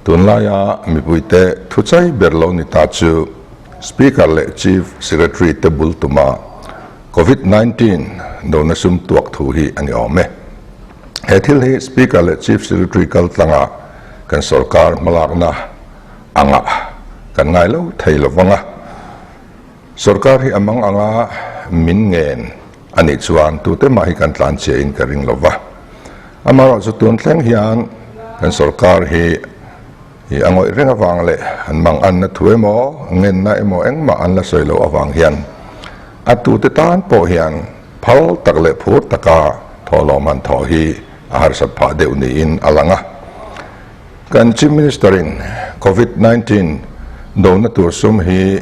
Tunlaia mipuite thuchai ber lo ni ta chu Speaker leh Chief Secretary te bul tuma Covid 19 dona sum tuak thu hi a ni awm e. He thil hi Speaker leh Chief Secretary kal tlanga kan sorkar hmalakna angah kan ngai lo thei lo vang a. Sorkar hi a mang anga min ngen a nih chuan tute mah hi kan tlan chiahin ka ring lo va. Amaherawhchu tun thleng hian kan sorkar hi i a ngawih reng avang leh an mang anna thu emaw, ngenna emaw engmah an la sawi loh avang hian a tute tan pawh hian phal tak leh phur taka thawhlawm han thawh hi a harsat phah deuh niin a lang a. Kan Chief Minister in Covid 19 dona tur sum hi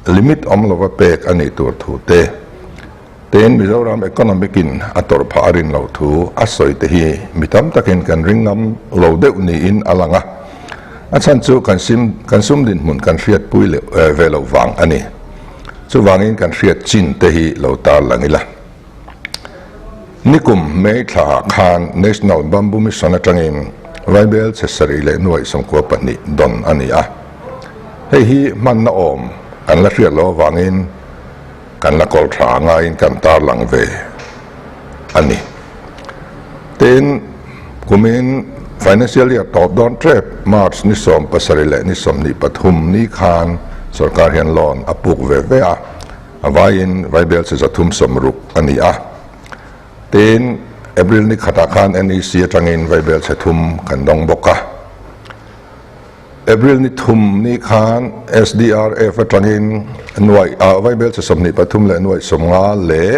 limit awm lova pek a nih tur thu te, tin Mizoram economic in a tawrh phah a rin loh thu a sawi te hi mi tam takin kan ring ngam lo deuh niin a lang a, a chhan chu kan sim kan sum dinhmun kan hriatpui leh ve loh vang a ni. Chuvangin kan hriat chin te hi lo tarlang ila. Nikum May thlaah khan National Bamboo Mission atangin Vaibel chhe sarih leh nuaih 92 dawn a ni a. Hei hi hmanna awm kan la hriat loh avangin kan la kawl tha ngaiin kan tarlang ve a ni. Tin, kumin Financial Year tawp dawn tep March ni 17 leh ni 23 ni khan sorkar hian loan a puk ve ve a. A vaiin Vaibel chi 360 a ni a. Tin, April ni khatah khan NEC atangin Vaibel chhe thum kan dawng bawk a. April ni thum ni khan SDRF atangin nuaih ah Vaibel chhe 23 leh nuaih 50 leh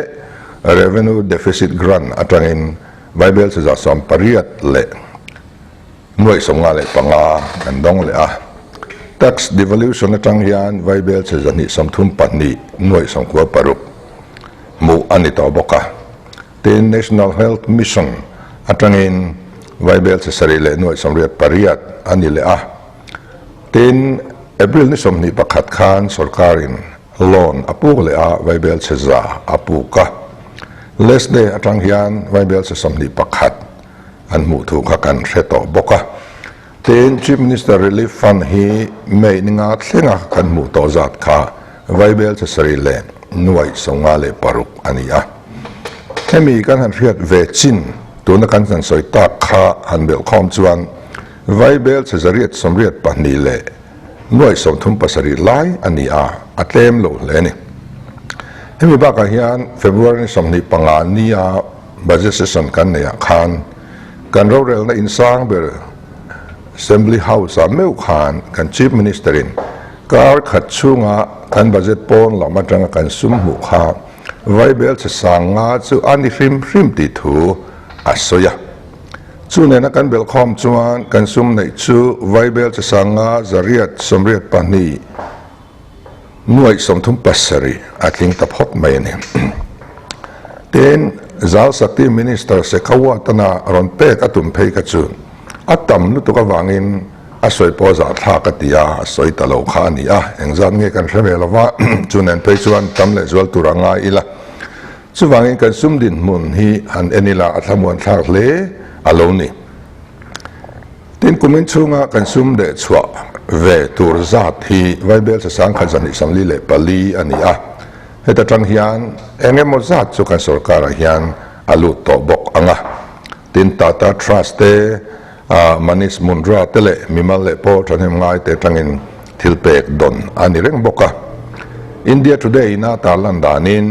Revenue Deficit Grant atangin Vaibel chhe 180 leh nuaih 55 kan dawng leh a. Tax devaluation atang hian Vaibel chhe 234 nuaih 96 hmuh a ni tawh bawk a. Tin, National Health Mission atangin Vaibel chhe sarih leh nuaih 88 a ni leh a. Tin, April ni 21 khan sorkarin loan a puk leh a, Vaibel chhe 100 a puk a. Lesday atang hian Vaibel chhe 21 an hmuh thu kha kan hre tawh bawk a. Tin, Chief Minister Relief Fund hi May ni nga thlenga kan hmuh tawh zat kha Vaibel chhe sarih leh nuaih 56 a ni a. Hemi kan han hriat ve chin tuna kan han sawi tak kha han belh khawm chuan Vaibel chhe 882 leh nuaih 37 lai a ni a, a tlem lo hle a ni. Hemi bakah hian February ni 25 nia Budget session kan neih ah khan kan rorelna insang ber Assembly House ah meuh khan kan Chief Minister in kar khat chhunga kan budget pawn lam atanga kan sum hmuh kha Vaibel chhe sang nga chu a ni hrim hrim tih thu a sawi a. Chu nena kan belhkhawm chuan kan sum neih chu Vaibel chhe sang nga 882 nuaih 37 a tling ta phawt mai a ni. Tin, Jal Shakti Minister Shekhawat ana rawn pek a tum phei kha chu a tam lutuk avangin a sawi pawh zahthlak a ti a, a sawi ta lo kha a ni a, engzat nge kan hre ve lo va, chu nen phei chuan tam leh zual tur a ngai ila. Chuvangin kan sum dinhmun hi han en ila a thlamuan thlak hle a lo ni. Tin, kumin chhunga kan sum deh chhuah ve tur zat hi Vaibel chhe 1244 a ni a, heta tang hian eng emaw zat chu kan sorkarah hian a lut tawh bawk ang a. Tin, Tata Trust te, Manish Mundra te leh mimal leh pawl thahnem ngai te tangin thil pek dawn a ni reng bawk a. India Today ina tarlan danin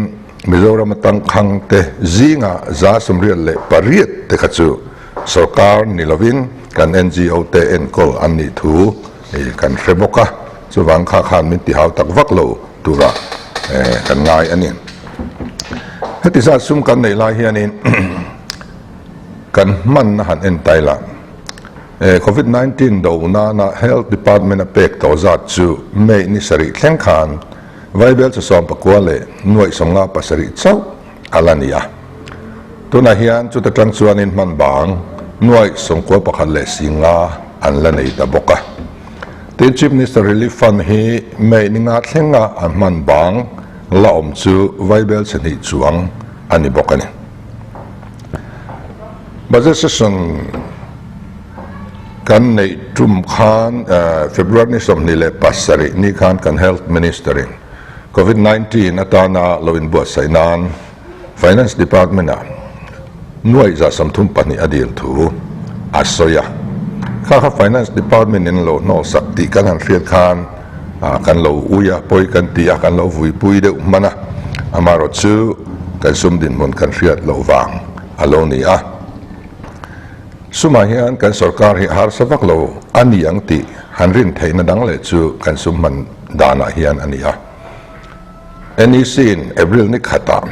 Mizoram atangkhang te zinga 98 te kha chu Sorkar ni lovin kan NGO te enkawl an nih thu kan hre bawk a, chuvang kha khan min tihau tak vak lo tura kan ngai a ni. Heti zat sum kan neih lai hianin kan hmanna han en tai la, Covid 19 do nana Health Department a pek tawh zat chu May ni sarih thleng khan Vaibel chu 19 leh nuaih 57 chauh a la ni a. Tunah hian chuta tang chuanin hman bang nuaih 91 leh 50 an la nei ta bawk a. Tin, Chief Minister Relief Fund hi May ni nga thlenga an hman bang la awm chu Vaibel chhe hnih chuang a ni bawk a ni. Budget session. Kan neih tum khan February ni 27 ni khan kan Health Minister in Covid 19 atana lo inbuatsaih nan Finance Department ah nuaih 32 a dil thu a sawi a. Kha kha Finance Department in lo hnawhsak tih kan han hriat khan kan lo ui a, pawi kan ti a, kan lo vuipui deuh hman a, amaherawhchu kan sum dinhmun kan hriat loh vang a lo ni a. Sumah hian kan sorkar hi harsa vak lo a ni ang tih han rin theihna dang leh chu kan sum hman danah hian a ni a. NEC in April ni khatah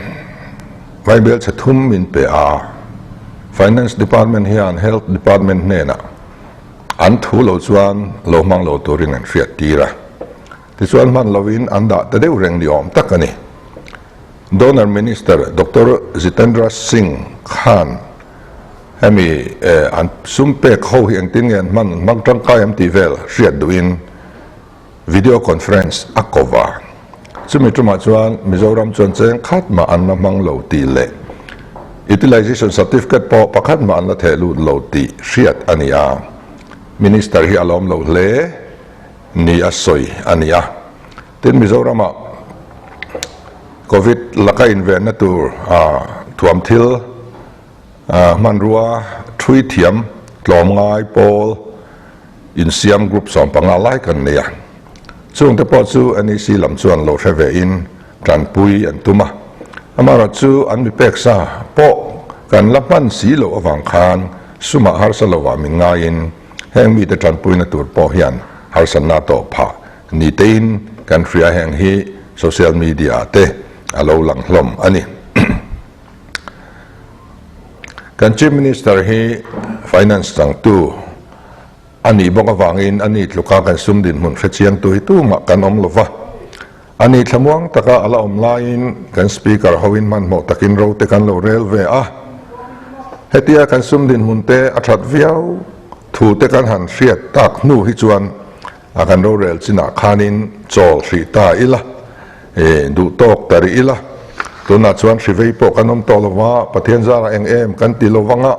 vaibelchhe thum min pe a, Finance Department hian Health Department hnenah an thu lo chuan lo hmang lo turin an hriat tir a. Tichuan hman lovin an dah ta deuh reng ni awm tak a ni. Donor Minister Doctor Jitendra Singh khan hemi an sum pek ho hi engtin nge an hman hmang tangkai am tih vel hriat duhin video conference a ko va. Chumi tumah chuan Mizoram chuan cheng khat mah an la hmang lo tih leh utilization certificate pawh pakhat mah an la theh lut lo tih hriat a ni a. Minister hi a lawm lo hle ni a sawi a ni a. Tin Mizoramah Covid laka invenna tur thuam thil hmanrua thui thiam tlawmngai pawl insiam group 15 lai kan nei a. Chungte pawh chu NEC lam chuan lo hre ve in tanpui an tum a. Amaherawh chu an mi pek sa pawh kan la hman si loh avang khan sumah harsa lovah min ngaiin heng mite tanpuina tur pawh hian harsatna tawh phah ni tein kan hria heng hi social media ah te a lo lang hlawm a ni. Kan Chief Minister hi Finance changtu a nih bawk avangin a ni tluka kan sum dinhmun hrechiangtu hi tumah kan awm lo va. A ni thlamuang taka a la awm laiin kan Speaker hoin hmanhmawh takin ro te kan lo rel ve a. Hetia kan sum dinhmun te a that viau thu te kan han hriat tak hnu hi chuan A kan rorel chinah khanin chawl hrih ta ila, e, duh tawk ta rih ila. Tunah chuan hri vei pawh kan awm tawh lova, Pathian zarah eng em kan ti lo vanga,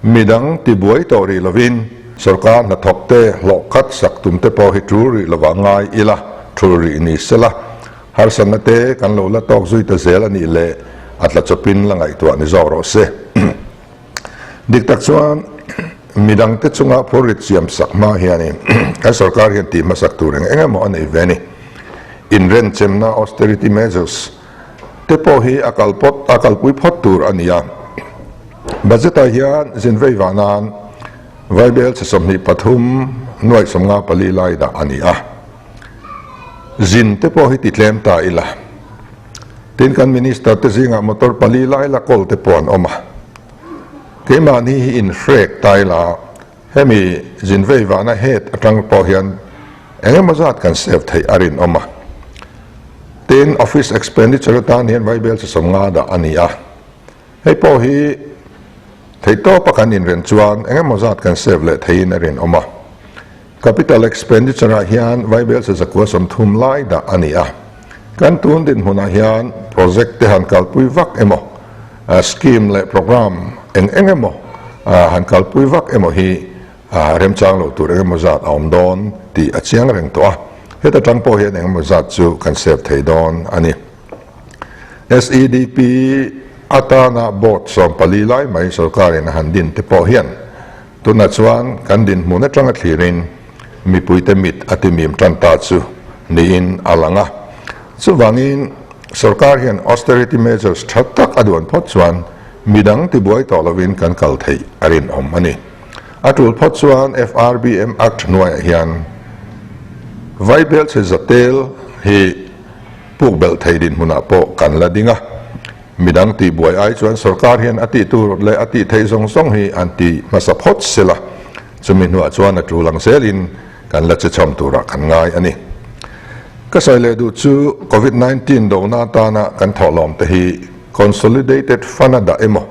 midang ti buai tawh rih lovin sorkar hnathawk te hlawh khat sak tum te pawh hi tul rih lovah ngai ila, thul rih ni sela, harsatna te kan lo la tawk zui ta zel a nih leh a tla chawpin la ngaihtuah ni zawk rawh se. Dik tak chuan midangte chunga phurrit siam sak hma hianin kan sorkar hian tih hmasak tur eng eng emaw a nei ve a ni. Inrenchemna, austerity measures, te pawh hi a kal pawt a kalpui phawt tur a ni a. Budget ah hian zin vei vah nan vaibel chhe 23 nuaih 54 lai dah a ni a. Zin te pawh hi ti tlem ta ila. Tin kan Minister te zingah motor pali lai la kawl te pawh an awm a. Keimahni hi inhrek ta ila hemi zin vei vahna head atang pawh hian eng emaw zat kan save theih a rinawm a. Tin office expenditure atan hian vaibel chi 50 dah a ni a. Hei pawh hi theihtawpa kan inren chuan eng emaw zat kan save leh theihin a rinawm a. Capital expenditure ah hian vaibel che 130 lai dah a ni a. Kan tun dinhmunah hian project te han kalpui vak emaw, scheme leh programme eng eng emaw han kalpui vak emaw hi remchang lo tur eng emaw zat a awm dawn tih a chiang reng tawh a. Heta tang pawh hian eng emaw zat chu kan save thei dawn a ni. SEDP atana board 14 lai mai sorkarin a han din te pawh hian Tunah chuan kan dinhmun atanga thlirin mipuite mit a timim tan ta chu niin a lang a. Chuvangin sorkar hian austerity measures tha tak a duan phawt chuan midang tibuai tawh lovin kan kal theih a rinawm a ni. A tul phawt chuan FRBM Act hnuaiah hian vaibelchhe zatel hi puk belh thei dinhmunah pawh kan la ding a. Midang tihbuai ai chuan sorkar hian a tih tur leh a tih theih zawng zawng hi an ti hmasa phawt sela, chumi hnuah chuan a tul ang zelin kan la che chhawm turah kan ngai a ni. Ka sawi leh duh chu Covid 19 dona atana kan thawhlawm te hi Consolidated Fund a dah emaw,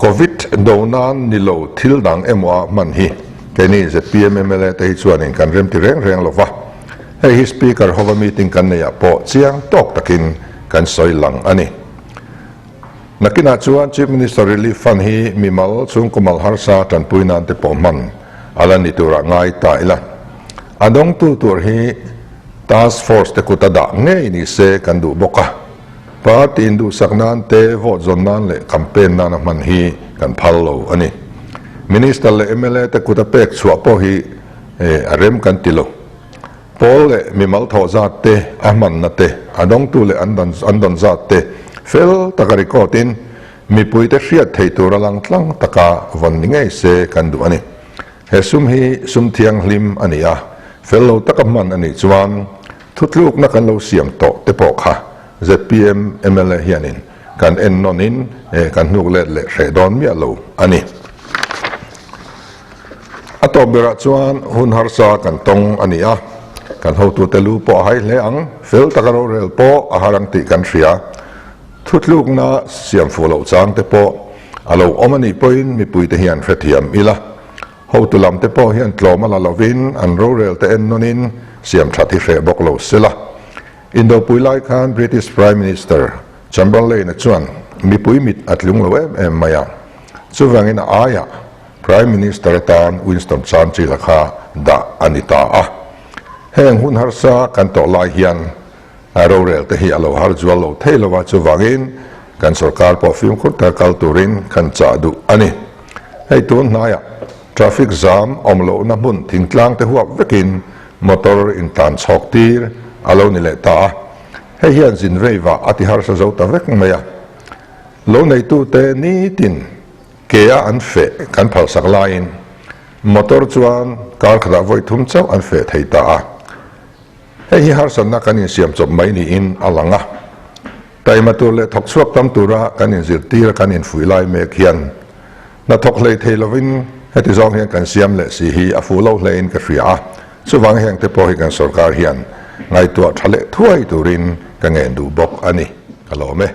Covid do nan ni lo thil dang emaw a hman hi keini zpm mla te hi chuanin kan remti reng reng lo va. Hei hi Speaker hova meeting kan neihah pawh chiang tawk takin kan sawi lang a ni. Nakinah chuan Chief Minister Relief Fund hi mimal chhungkaw mal harsa tanpui nan te pawh hman a la ni turah ngai ta ila. A dawngtu tur hi Task Force te kut a dah ngei ni se kan duh bawk a. Party induhsak nan te, vote zawn nan leh campaign nana hman hi kan phal lo a ni. Minister leh mla te kut a pek chhuah pawh hi a rem kan ti lo. Pawl leh mimal thawh zat te, a hmanna te, a dawngtu leh an an dawn zat te fel taka record in mipui te hriat theih tura lang tlang taka vawn ni ngei se kan duh a ni. He sum hi sum thianghlim a ni a, fel lo taka hman a nih chuan thutlukna kan lo siam tawh te pawh kha zpm mla hianin kan en nawnin kan hnuk let leh hreh dawn miah lo a ni. A tawp berah chuan hun harsa kan tawng a ni a, kan hotute lu pawh a hai hle ang, fel taka rorel pawh a har ang tih kan hria. Thutlukna siam fuh loh chang te pawh a lo awm a nih pawhin mipuite hian hrethiam ila. Hotu lam te pawh hian tlawm a la lovin an rorel te en nawnin siam that hi hreh bawk lo sela. Indopui lai khan British Prime Minister Chamberlain-a chuan mipui mit a tlung lo em em mai a, chuvangin a aiah Prime Minister atan Winston Churchill-a kha dah a ni ta a. Heng hun harsa kan tawh lai hian rorel te hi a lo har zual lo thei lo a, chuvangin kan sorkar pawh fimkhur taka kal turin kan chah duh a ni. Hei tun hnaiah traffic jam awm lohna hmun thingtlang te huap vekin motor intlan chhawk tir a lo ni leh ta a, hei hian zin veivah a ti harsa zo ta vek mai a. Lo neitute nitin ke a an feh kan phalsak laiin motor chuan kar khatah vawi thum chauh an feh thei ta a. Hei hi harsatna kan insiam chawp mai niin a lang a. Taima tur leh thawk chhuak tam tura kan inzirtir a kan infuih lai mek hian hnathawk hlei thei lovin heti zawng hian kan siam leh si hi a fuh lo hlein ka hria a. Chuvang heng te pawh hi kan sorkar hian ngaihtuah tha leh thuai turin ka ngen duh bawk a ni. Ka lawm e.